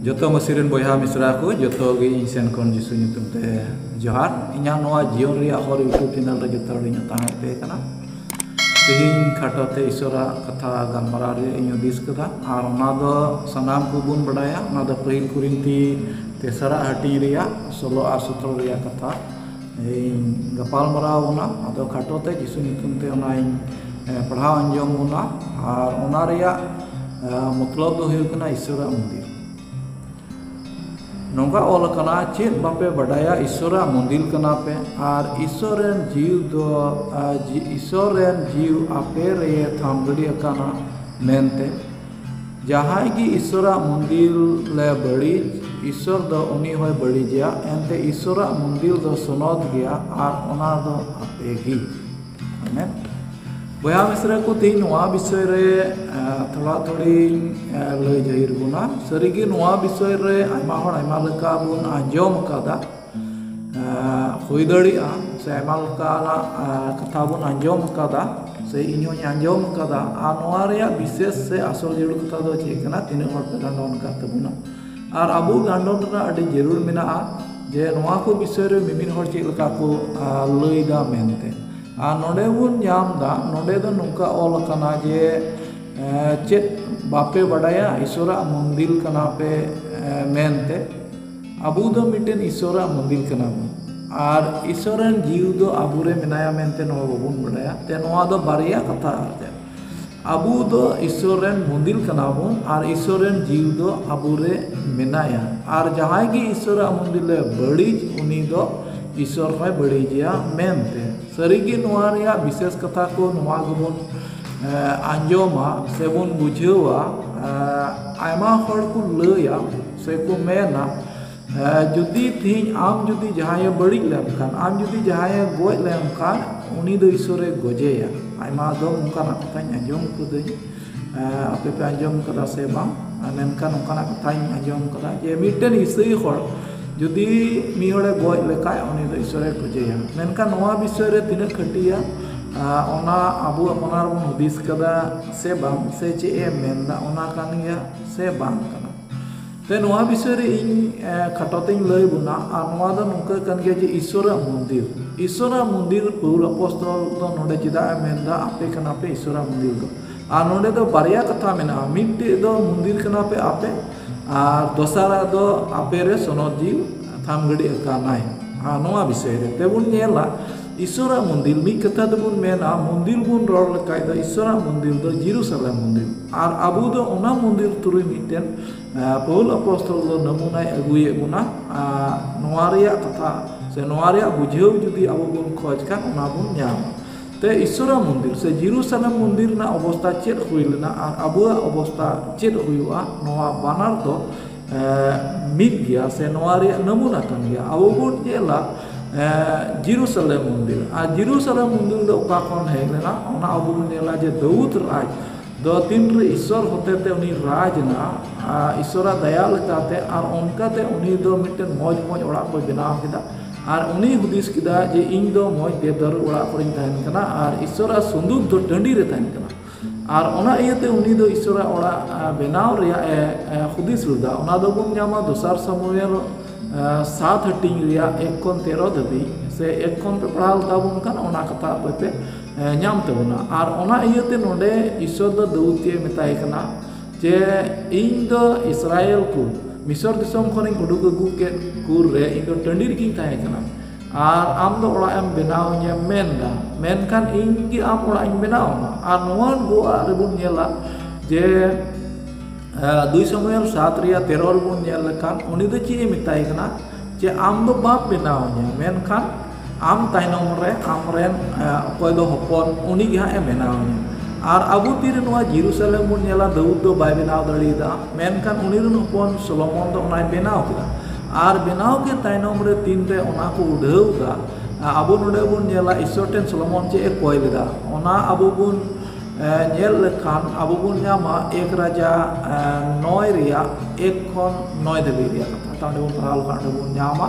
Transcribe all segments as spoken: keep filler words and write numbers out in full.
ᱡᱚᱛᱚ ᱢᱟᱹᱥᱤ ᱨᱮᱱ ᱵᱚᱭᱦᱟ ᱢᱤᱥᱨᱟ ᱠᱚ, ᱡᱚᱛᱚ ᱜᱮ ᱤᱧ ᱥᱮᱱ ᱠᱷᱚᱱ ᱡᱤᱥᱩ ᱧᱩᱛᱩᱢ ᱛᱮ ᱡᱚᱦᱟᱨ᱾ ᱤᱧᱟᱹᱜ ᱱᱚᱣᱟ ᱡᱤᱭᱚᱱ ᱨᱮᱭᱟᱜ ᱦᱚᱨ YouTube channel ᱨᱮ ᱡᱚᱛᱚ ᱦᱚᱲᱤᱧ ᱟᱛᱟᱝ ᱮᱫ ᱯᱮ ᱠᱟᱱᱟ᱾ ᱛᱮᱦᱮᱧ ᱠᱷᱟᱴᱚ ᱛᱮ ᱤᱥᱚᱨᱟᱜ ᱠᱟᱛᱷᱟ ᱜᱟᱞᱢᱟᱨᱟᱣ ᱨᱮᱭᱟᱜ ᱤᱧ ᱦᱩᱫᱤᱥ ᱠᱟᱫᱟ, ᱟᱨ ᱚᱱᱟ ᱫᱚ ᱥᱟᱱᱟᱢ ᱠᱚᱵᱚᱱ ᱵᱟᱰᱟᱭᱟ, ᱚᱱᱟ ᱫᱚ ᱯᱟᱹᱦᱤᱞ ᱠᱚᱨᱤᱱᱛᱷᱤ ᱛᱮᱥᱟᱨᱟᱜ ᱦᱟᱹᱴᱤᱧ ᱨᱮᱭᱟᱜ ᱥᱳᱞᱳ ᱟᱨ ᱥᱚᱛᱨᱚ ᱨᱮᱭᱟᱜ ᱠᱟᱛᱷᱟ᱾ ᱤᱧ ᱜᱟᱯᱟᱞ ᱢᱟᱨᱟᱣ ᱵᱚᱱᱟ᱾ ᱟᱫᱚ ᱠᱷᱟᱴᱚ ᱛᱮ ᱡᱤᱥᱩ ᱧᱩᱛᱩᱢ ᱛᱮ ᱚᱱᱟᱧ, ᱮ, ᱯᱟᱲᱦᱟᱣ ᱟᱸᱡᱚᱢ ᱵᱚᱱᱟ᱾ ᱟᱨ ᱚᱱᱟ ᱨᱮᱭᱟᱜ, ᱮ, ᱢᱚᱛᱞᱚᱵ ᱫᱚ ᱦᱩᱭᱩᱜ ᱠᱟᱱᱟ ᱤᱥᱚᱨᱟᱜ ᱢᱚᱱᱫᱤᱨ᱾ ᱱᱚᱝᱠᱟ ᱚᱞ ᱟᱠᱟᱱᱟ, "ᱪᱮᱫ ᱵᱟᱯᱮ ᱵᱟᱰᱟᱭᱟ? ᱤᱥᱚᱨᱟᱜ ᱢᱚᱱᱫᱤᱨ ᱠᱟᱱᱟ ᱯᱮ, ᱟᱨ ᱤᱥᱚᱨ ᱨᱮᱱ ᱡᱤᱣᱤ ᱫᱚ, ᱮ, ᱡᱤ-, ᱤᱥᱚᱨ ᱨᱮᱱ ᱡᱤᱣᱤ ᱟᱯᱮ ᱨᱮ ᱛᱷᱟᱢ ᱜᱤᱰᱤ ᱟᱠᱟᱱᱟ ᱢᱮᱱᱛᱮ᱾ ᱡᱟᱦᱟᱸᱭ ᱜᱮ ᱤᱥᱚᱨᱟᱜ ᱢᱚᱱᱫᱤᱨ ᱞᱮ ᱵᱟᱹᱲᱤᱡ, ᱤᱥᱚᱨ ᱫᱚ ᱩᱱᱤ ᱦᱚᱸᱭ ᱵᱟᱹᱲᱤᱡᱮᱭᱟ᱾ ᱮᱱᱛᱮ ᱤᱥᱚᱨᱟᱜ ᱢᱚᱱᱫᱤᱨ ᱫᱚ ᱥᱚᱱᱚᱛ ᱜᱮᱭᱟ, ᱟᱨ ᱚᱱᱟ ᱫᱚ ᱟᱯᱮ ᱜᱮ᱾" ᱟᱢᱮᱱ᱾ ᱵᱚᱭᱦᱟ ᱢᱤᱥᱨᱟ ᱠᱚ, ᱛᱮᱦᱮᱧ ᱱᱚᱣᱟ ᱵᱤᱥᱚᱭ ᱨᱮ, ᱮ, ᱛᱷᱚᱲᱟ ᱛᱷᱚᱲᱤᱧ, ᱮ, ᱞᱟᱹᱭ ᱡᱟᱹᱦᱤᱨ ᱵᱚᱱᱟ᱾ ᱥᱟᱹᱨᱤᱜᱮ ᱱᱚᱣᱟ ᱵᱤᱥᱚᱭ ᱨᱮ ᱟᱭᱢᱟ ᱦᱚᱲ ᱟᱭᱢᱟ ᱞᱮᱠᱟ ᱵᱚᱱ ᱟᱸᱡᱚᱢ ᱟᱠᱟᱫᱟ᱾ ᱮ, ᱦᱩᱭ ᱫᱟᱲᱮᱭᱟᱜᱼᱟ ᱥᱮ ᱟᱭᱢᱟ ᱞᱮᱠᱟᱱᱟᱜ, ᱮ, ᱠᱟᱛᱷᱟ ᱵᱚᱱ ᱟᱸᱡᱚᱢ ᱟᱠᱟᱫᱟ, ᱥᱮ ᱤᱧ ᱦᱚᱸᱧ ᱟᱸᱡᱚᱢ ᱟᱠᱟᱫᱟ᱾ ᱟᱨ ᱱᱚᱣᱟ ᱨᱮᱭᱟᱜ ᱵᱤᱥᱮᱥ ᱥᱮ ᱟᱥᱚᱞ ᱡᱟᱹᱨᱩᱲ ᱠᱟᱛᱷᱟ ᱫᱚ ᱪᱮᱫ ᱠᱟᱱᱟ? ᱛᱤᱱᱟᱹᱜ ᱦᱚᱲ ᱯᱮ ᱜᱟᱱᱰᱚᱱ ᱟᱠᱟᱫ ᱛᱟᱵᱚᱱᱟ? ᱟᱨ ᱟᱵᱚ ᱜᱟᱱᱰᱚᱱ ᱨᱮᱱᱟᱜ ᱟᱹᱰᱤ ᱡᱟᱹᱨᱩᱲ ᱢᱮᱱᱟᱜᱼᱟ ᱡᱮ ᱱᱚᱣᱟ ᱠᱚ ᱵᱤᱥᱚᱭ ᱨᱮ ᱢᱤᱢᱤᱫ ᱦᱚᱲ ᱪᱮᱫ ᱞᱮᱠᱟ ᱠᱚ, ᱟ, ᱞᱟᱹᱭᱫᱟ ᱢᱮᱱᱛᱮ᱾ ᱟᱨ ᱱᱚᱰᱮ ᱵᱚᱱ ᱧᱟᱢ ᱫᱟ, ᱱᱚᱰᱮ ᱫᱚ ᱱᱚᱝᱠᱟ ᱚᱞ ᱟᱠᱟᱱᱟ ᱡᱮ, ᱮ, ᱪᱮᱫ ᱵᱟᱯᱮ ᱵᱟᱰᱟᱭᱟ? ᱤᱥᱚᱨᱟᱜ ᱢᱚᱱᱫᱤᱨ ᱠᱟᱱᱟ ᱯᱮ, ᱮ, ᱢᱮᱱᱛᱮ᱾ ᱟᱵᱚ ᱫᱚ ᱢᱤᱫᱴᱮᱱ ᱤᱥᱚᱨᱟᱜ ᱢᱚᱱᱫᱤᱨ ᱠᱟᱱᱟ ᱵᱚᱱ, ᱟᱨ ᱤᱥᱚᱨ ᱨᱮᱱ ᱡᱤᱣᱤ ᱫᱚ ᱟᱵᱚᱨᱮ ᱢᱮᱱᱟᱭᱟ ᱢᱮᱱᱛᱮ ᱱᱚᱣᱟ ᱵᱟᱵᱚᱱ ᱵᱟᱰᱟᱭᱟ᱾ ᱛᱮ ᱱᱚᱣᱟ ᱫᱚ ᱵᱟᱨᱭᱟ ᱠᱟᱛᱷᱟ᱾ ᱟᱨ ᱪᱮᱫ? ᱟᱵᱚ ᱫᱚ ᱤᱥᱚᱨ ᱨᱮᱱ ᱢᱚᱱᱫᱤᱨ ᱠᱟᱱᱟ ᱵᱚᱱ, ᱟᱨ ᱤᱥᱚᱨ ᱨᱮᱱ ᱡᱤᱣᱤ ᱫᱚ ᱟᱵᱚᱨᱮ ᱢᱮᱱᱟᱭᱟ᱾ ᱟᱨ ᱡᱟᱦᱟᱸᱭ ᱜᱮ ᱤᱥᱚᱨᱟᱜ ᱢᱚᱱᱫᱤᱨ ᱞᱮ ᱵᱟᱹᱲᱤᱡ, ᱩᱱᱤ ᱫᱚ ᱤᱥᱚᱨ ᱦᱚᱸᱭ ᱵᱟᱹᱲᱤᱡᱮᱭᱟ ᱢᱮᱱᱛᱮ᱾ ᱥᱟᱹᱨᱤᱜᱮ ᱱᱚᱣᱟ ᱨᱮᱭᱟᱜ ᱵᱤᱥᱮᱥ ᱠᱟᱛᱷᱟ ᱠᱚ ᱱᱚᱣᱟ ᱜᱮᱵᱚᱱ, ᱮ, ᱟᱸᱡᱚᱢᱟ ᱥᱮᱵᱚᱱ ᱵᱩᱡᱷᱟᱹᱣᱟ᱾ ᱮ, ᱟᱭᱢᱟ ᱦᱚᱲ ᱠᱚ ᱞᱟᱹᱭᱟ ᱥᱮᱠᱚ ᱢᱮᱱᱟ, ᱮ, ᱡᱩᱫᱤ ᱛᱮᱦᱮᱧ ᱟᱢ ᱡᱩᱫᱤ ᱡᱟᱦᱟᱸᱭᱮ ᱵᱟᱹᱲᱤᱡ ᱞᱮᱱᱠᱷᱟᱱ, ᱟᱢ ᱡᱩᱫᱤ ᱡᱟᱦᱟᱸᱭᱮ ᱜᱚᱡ ᱞᱮᱱᱠᱷᱟᱱ, ᱩᱱᱤ ᱫᱚ ᱤᱥᱚᱨᱮ ᱜᱚᱡᱮᱭᱟ᱾ ᱟᱭᱢᱟ ᱫᱚᱢ ᱚᱱᱠᱟᱱᱟᱜ ᱠᱟᱛᱷᱟᱧ ᱟᱸᱡᱚᱢ ᱠᱟᱹᱫᱟᱹᱧ᱾ ᱮ, ᱟᱯᱮ ᱯᱮ ᱟᱸᱡᱚᱢ ᱠᱟᱫᱟ ᱥᱮ ᱵᱟᱝ? ᱢᱮᱱᱠᱷᱟᱱ ᱚᱱᱠᱟᱱᱟᱜ ᱠᱟᱛᱷᱟᱧ ᱟᱸᱡᱚᱢ ᱠᱟᱫᱟ ᱡᱮ ᱢᱤᱫᱴᱮᱱ ᱤᱥᱟᱹᱭ ᱦᱚᱲ ᱡᱩᱫᱤ ᱢᱤᱫ ᱦᱚᱲᱮ ᱜᱚᱡ ᱞᱮᱠᱷᱟᱡ, ᱩᱱᱤ ᱫᱚ ᱤᱥᱚᱨᱮ ᱜᱚᱡᱮᱭᱟ᱾ ᱢᱮᱱᱠᱷᱟᱱ ᱱᱚᱣᱟ ᱵᱤᱥᱚᱭ ᱨᱮ ᱛᱤᱱᱟᱹᱜ ᱠᱷᱟᱹᱴᱤᱭᱟ, ᱟ, ᱚᱱᱟ ᱟᱵᱚ ᱟᱯᱱᱟᱨ ᱵᱚᱱ ᱦᱩᱫᱤᱥ ᱠᱟᱫᱟ ᱥᱮ ᱵᱟᱝ, ᱥᱮ ᱪᱮᱫ ᱮ ᱢᱮᱱᱫᱟ, ᱚᱱᱟ ᱠᱟᱱ ᱜᱮᱭᱟ ᱥᱮ ᱵᱟᱝ ᱠᱟᱱᱟ? ᱛᱮ ᱱᱚᱣᱟ ᱵᱤᱥᱚᱭ ᱨᱮ ᱤᱧ ᱮ, ᱠᱷᱟᱴᱚ ᱛᱮᱧ ᱞᱟᱹᱭ ᱵᱚᱱᱟ᱾ ᱟᱨ ᱱᱚᱣᱟ ᱫᱚ ᱱᱚᱝᱠᱟ ᱠᱟᱱ ᱜᱮᱭᱟ ᱡᱮ ᱤᱥᱚᱨᱟᱜ ᱢᱚᱱᱫᱤᱨ, ᱤᱥᱚᱨᱟᱜ ᱢᱚᱱᱫᱤᱨ ᱯᱟᱹᱣᱩᱞ ᱟᱯᱚᱥᱛᱚᱞ ᱫᱚ ᱱᱚᱰᱮ ᱪᱮᱫᱟᱜ ᱮ ᱢᱮᱱᱫᱟ ᱟᱯᱮ ᱠᱟᱱᱟ ᱯᱮ ᱤᱥᱚᱨᱟᱜ ᱢᱚᱱᱫᱤᱨ ᱫᱚ? ᱟᱨ ᱱᱚᱰᱮ ᱫᱚ ᱵᱟᱨᱭᱟ ᱠᱟᱛᱷᱟ ᱢᱮᱱᱟᱜᱼᱟ, ᱢᱤᱫᱴᱮᱡ ᱫᱚ ᱢᱚᱱᱫᱤᱨ ᱠᱟᱱᱟ ᱯᱮ ᱟᱯᱮ, ᱟᱨ ᱫᱚᱥᱟᱨᱟᱜ ᱫᱚ ᱟᱯᱮ ᱨᱮ ᱥᱚᱱᱚᱛ ᱡᱤᱣᱤ ᱛᱷᱟᱢ ᱜᱟᱹᱰᱤ ᱟᱠᱟᱱᱟᱭ᱾ ᱟᱨ ᱱᱚᱣᱟ ᱵᱤᱥᱚᱭ ᱨᱮ ᱛᱮᱵᱚᱱ ᱧᱮᱞᱟ, ᱤᱥᱚᱨᱟᱜ ᱢᱚᱱᱫᱤᱨ, ᱢᱤᱫ ᱠᱟᱛᱷᱟ ᱛᱮᱵᱚᱱ ᱢᱮᱱᱟ, ᱢᱚᱱᱫᱤᱨ ᱵᱚᱱ ᱨᱚᱲ ᱞᱮᱠᱷᱟᱡ ᱫᱚ ᱤᱥᱚᱨᱟᱜ ᱢᱚᱱᱫᱤᱨ ᱫᱚ ᱡᱮᱨᱩᱥᱟᱞᱮᱢ ᱢᱚᱱᱫᱤᱨ᱾ ᱟᱨ ᱟᱵᱚ ᱫᱚ ᱚᱱᱟ ᱢᱚᱱᱫᱤᱨ ᱛᱩᱨᱩᱭ ᱢᱤᱫᱴᱮᱱ ᱯᱟᱹᱣᱩᱞ ᱟᱯᱚᱥᱛᱚᱞ ᱫᱚ ᱱᱟᱢᱩᱱᱟᱭ ᱟᱹᱜᱩᱭᱮᱫ ᱵᱚᱱᱟ᱾ ᱟᱨ ᱱᱚᱣᱟ ᱨᱮᱭᱟᱜ ᱠᱟᱛᱷᱟ ᱥᱮ ᱱᱚᱣᱟ ᱨᱮᱭᱟᱜ ᱵᱩᱡᱷᱟᱹᱣ ᱡᱩᱫᱤ ᱟᱵᱚ ᱵᱚᱱ ᱠᱷᱚᱡᱽ ᱠᱷᱟᱱ, ᱚᱱᱟ ᱵᱚᱱ ᱧᱟᱢᱟ᱾ ᱛᱮ ᱤᱥᱚᱨᱟᱜ ᱢᱚᱱᱫᱤᱨ ᱥᱮ ᱡᱮᱨᱩᱥᱟᱞᱮᱢ ᱢᱚᱱᱫᱤᱨ ᱨᱮᱱᱟᱜ ᱚᱵᱚᱥᱛᱟ ᱪᱮᱫ ᱦᱩᱭ ᱞᱮᱱᱟ ᱟᱨ ᱟᱵᱚᱣᱟᱜ ᱚᱵᱚᱥᱛᱟ ᱪᱮᱫ ᱦᱩᱭᱩᱜᱼᱟ, ᱱᱚᱣᱟ ᱵᱟᱱᱟᱨ ᱫᱚ ᱮ, ᱢᱤᱫ ᱜᱮᱭᱟ ᱥᱮ ᱱᱚᱣᱟ ᱨᱮᱭᱟᱜ ᱱᱟᱢᱩᱱᱟ ᱠᱟᱱ ᱜᱮᱭᱟ᱾ ᱟᱵᱚ ᱵᱚᱱ ᱧᱮᱞᱟ, ᱮ, ᱡᱮᱨᱩᱥᱟᱞᱮᱢ ᱢᱚᱱᱫᱤᱨ᱾ ᱟᱨ ᱡᱮᱨᱩᱥᱟᱞᱮᱢ ᱢᱚᱱᱫᱤᱨ ᱫᱚ ᱚᱠᱟ ᱠᱷᱚᱱ ᱦᱮᱡ ᱞᱮᱱᱟ, ᱚᱱᱟ ᱟᱵᱚ ᱵᱚᱱ ᱧᱮᱞᱟ ᱡᱮ ᱫᱟᱹᱣᱩᱫ ᱨᱟᱡᱽ ᱫᱚ ᱛᱤᱱᱨᱮ ᱤᱥᱚᱨ ᱦᱚᱛᱮᱛᱮ ᱩᱱᱤ ᱨᱟᱡᱽ ᱮᱱᱟ, ᱟᱨ ᱤᱥᱚᱨᱟᱜ ᱫᱟᱭᱟ ᱞᱮᱠᱟᱛᱮ, ᱟᱨ ᱚᱱᱠᱟᱛᱮ ᱩᱱᱤ ᱫᱚ ᱢᱤᱫᱴᱮᱱ ᱢᱚᱡᱽ ᱢᱚᱡᱽ ᱚᱲᱟᱜ ᱠᱚᱭ ᱵᱮᱱᱟᱣ ᱠᱮᱫᱟ᱾ ᱟᱨ ᱩᱱᱤ ᱦᱩᱫᱤᱥ ᱠᱮᱫᱟ ᱡᱮ ᱤᱧ ᱫᱚ ᱢᱚᱡᱽ ᱫᱮᱵᱫᱟᱨᱩ ᱚᱲᱟᱜ ᱠᱚᱨᱮᱧ ᱛᱟᱦᱮᱱ ᱠᱟᱱᱟ ᱟᱨ ᱤᱥᱚᱨᱟᱜ ᱥᱚᱱᱫᱩᱠ ᱫᱚ ᱴᱟᱺᱰᱤ ᱨᱮ ᱛᱟᱦᱮᱱ ᱠᱟᱱᱟ᱾ ᱟᱨ ᱚᱱᱟ ᱤᱭᱟᱹᱛᱮ ᱩᱱᱤ ᱫᱚ ᱤᱥᱚᱨᱟᱜ ᱚᱲᱟᱜ, ᱟ, ᱵᱮᱱᱟᱣ ᱨᱮᱭᱟᱜ ᱮ, ᱮ, ᱦᱩᱫᱤᱥ ᱞᱮᱫᱟ᱾ ᱚᱱᱟ ᱫᱚᱵᱚᱱ ᱧᱟᱢᱟ ᱫᱚᱥᱟᱨ ᱥᱟᱢᱩᱭᱮᱞ, ᱟ, ᱥᱟᱛ ᱦᱟᱹᱴᱤᱧ ᱨᱮᱭᱟᱜ ᱮᱠ ᱠᱷᱚᱱ ᱛᱮᱨᱚ ᱫᱷᱟᱹᱵᱤᱡ, ᱥᱮ ᱮᱠ ᱠᱷᱚᱱ ᱯᱮ ᱯᱟᱲᱦᱟᱣ ᱛᱟᱵᱚᱱ ᱠᱷᱟᱱ ᱚᱱᱟ ᱠᱟᱛᱷᱟ ᱟᱯᱮ ᱯᱮ, ᱮ, ᱧᱟᱢ ᱛᱟᱵᱚᱱᱟ᱾ ᱟᱨ ᱚᱱᱟ ᱤᱭᱟᱹᱛᱮ ᱱᱚᱰᱮ ᱤᱥᱚᱨ ᱫᱚ ᱫᱟᱹᱣᱩᱫ ᱜᱮ ᱢᱮᱛᱟᱭ ᱠᱟᱱᱟ ᱡᱮ ᱤᱧ ᱫᱚ ᱤᱥᱨᱟᱭᱮᱞ ᱠᱚ ᱢᱤᱥᱚᱨ ᱫᱤᱥᱚᱢ ᱠᱷᱚᱱᱤᱧ ᱩᱰᱩᱠ ᱟᱹᱜᱩ ᱠᱮᱫ ᱠᱚ ᱨᱮ ᱤᱧ ᱫᱚ ᱴᱟᱺᱰᱤ ᱨᱮᱜᱮᱧ ᱛᱟᱦᱮᱸ ᱠᱟᱱᱟ᱾ ᱟᱨ ᱟᱢ ᱫᱚ ᱚᱲᱟᱜ ᱮᱢ ᱵᱮᱱᱟᱣ ᱤᱧᱮᱢ ᱢᱮᱱᱫᱟ, ᱢᱮᱱᱠᱷᱟᱱ ᱤᱧ ᱜᱮ ᱟᱢ ᱚᱲᱟᱜ ᱤᱧ ᱵᱮᱱᱟᱣ ᱟᱢᱟ᱾ ᱟᱨ ᱱᱚᱣᱟ ᱱᱩᱠᱩᱣᱟᱜ ᱨᱮᱵᱚᱱ ᱧᱮᱞᱟ ᱡᱮ, ᱮ, ᱫᱩᱭ ᱥᱟᱢᱩᱭᱮᱞ ᱥᱟᱛ ᱨᱮᱭᱟᱜ ᱛᱮᱨᱚ ᱨᱮᱵᱚᱱ ᱧᱮᱞ ᱞᱮᱠᱷᱟᱱ ᱩᱱᱤ ᱫᱚ ᱪᱮᱫ ᱮ ᱢᱮᱛᱟᱭ ᱠᱟᱱᱟ ᱡᱮ ᱟᱢ ᱫᱚ ᱵᱟᱢ ᱵᱮᱱᱟᱣ ᱤᱧᱟ, ᱢᱮᱱᱠᱷᱟᱱ ᱟᱢ ᱛᱟᱭᱱᱚᱢ ᱨᱮ ᱟᱢᱨᱮᱱ, ᱮ, ᱚᱠᱚᱭ ᱫᱚ ᱦᱚᱯᱚᱱ, ᱩᱱᱤ ᱜᱮ ᱦᱟᱸᱜ ᱮ ᱵᱮᱱᱟᱣ ᱤᱧᱟ᱾ ᱟᱨ ᱟᱵᱚ ᱛᱤᱨᱮ ᱱᱚᱣᱟ ᱡᱮᱨᱩᱥᱟᱞᱮᱢ ᱵᱚᱱ ᱧᱮᱞᱟ, ᱫᱟᱹᱣᱩᱫ ᱫᱚ ᱵᱟᱭ ᱵᱮᱱᱟᱣ ᱫᱟᱲᱮᱭᱟᱫᱟ, ᱢᱮᱱᱠᱷᱟᱱ ᱩᱱᱤ ᱨᱮᱱ ᱦᱚᱯᱚᱱ ᱥᱚᱞᱚᱢᱚᱱ ᱫᱚ ᱚᱱᱟᱭ ᱵᱮᱱᱟᱣ ᱠᱮᱫᱟ᱾ ᱟᱨ ᱵᱮᱱᱟᱣ ᱠᱮᱫ ᱛᱟᱭᱱᱚᱢ ᱨᱮ ᱛᱤᱱᱨᱮ ᱚᱱᱟ ᱠᱚ ᱩᱰᱷᱟᱹᱣ ᱮᱫᱟ, ᱟᱵᱚ ᱱᱚᱰᱮ ᱵᱚᱱ ᱧᱮᱞᱟ ᱤᱥᱚᱨ ᱴᱷᱮᱱ ᱥᱚᱞᱚᱢᱚᱱ ᱪᱮᱫ ᱮ ᱠᱚᱭ ᱞᱮᱫᱟ, ᱚᱱᱟ ᱟᱵᱚ ᱵᱚᱱ, ᱮ, ᱧᱮᱞ ᱞᱮᱠᱷᱟᱱ ᱟᱵᱚ ᱵᱚᱱ ᱧᱟᱢᱟ ᱮᱠ ᱨᱟᱡᱟ, ᱮ, ᱱᱚᱭ ᱨᱮᱭᱟᱜ ᱮᱠ ᱠᱷᱚᱱ ᱱᱚᱭ ᱫᱷᱟᱹᱵᱤᱡ ᱨᱮᱭᱟᱜ ᱠᱟᱛᱷᱟ᱾ ᱛᱟᱦᱞᱮ ᱵᱚᱱ ᱯᱟᱲᱦᱟᱣ ᱞᱮᱠᱷᱟᱱ ᱚᱸᱰᱮ ᱵᱚᱱ ᱧᱟᱢᱟ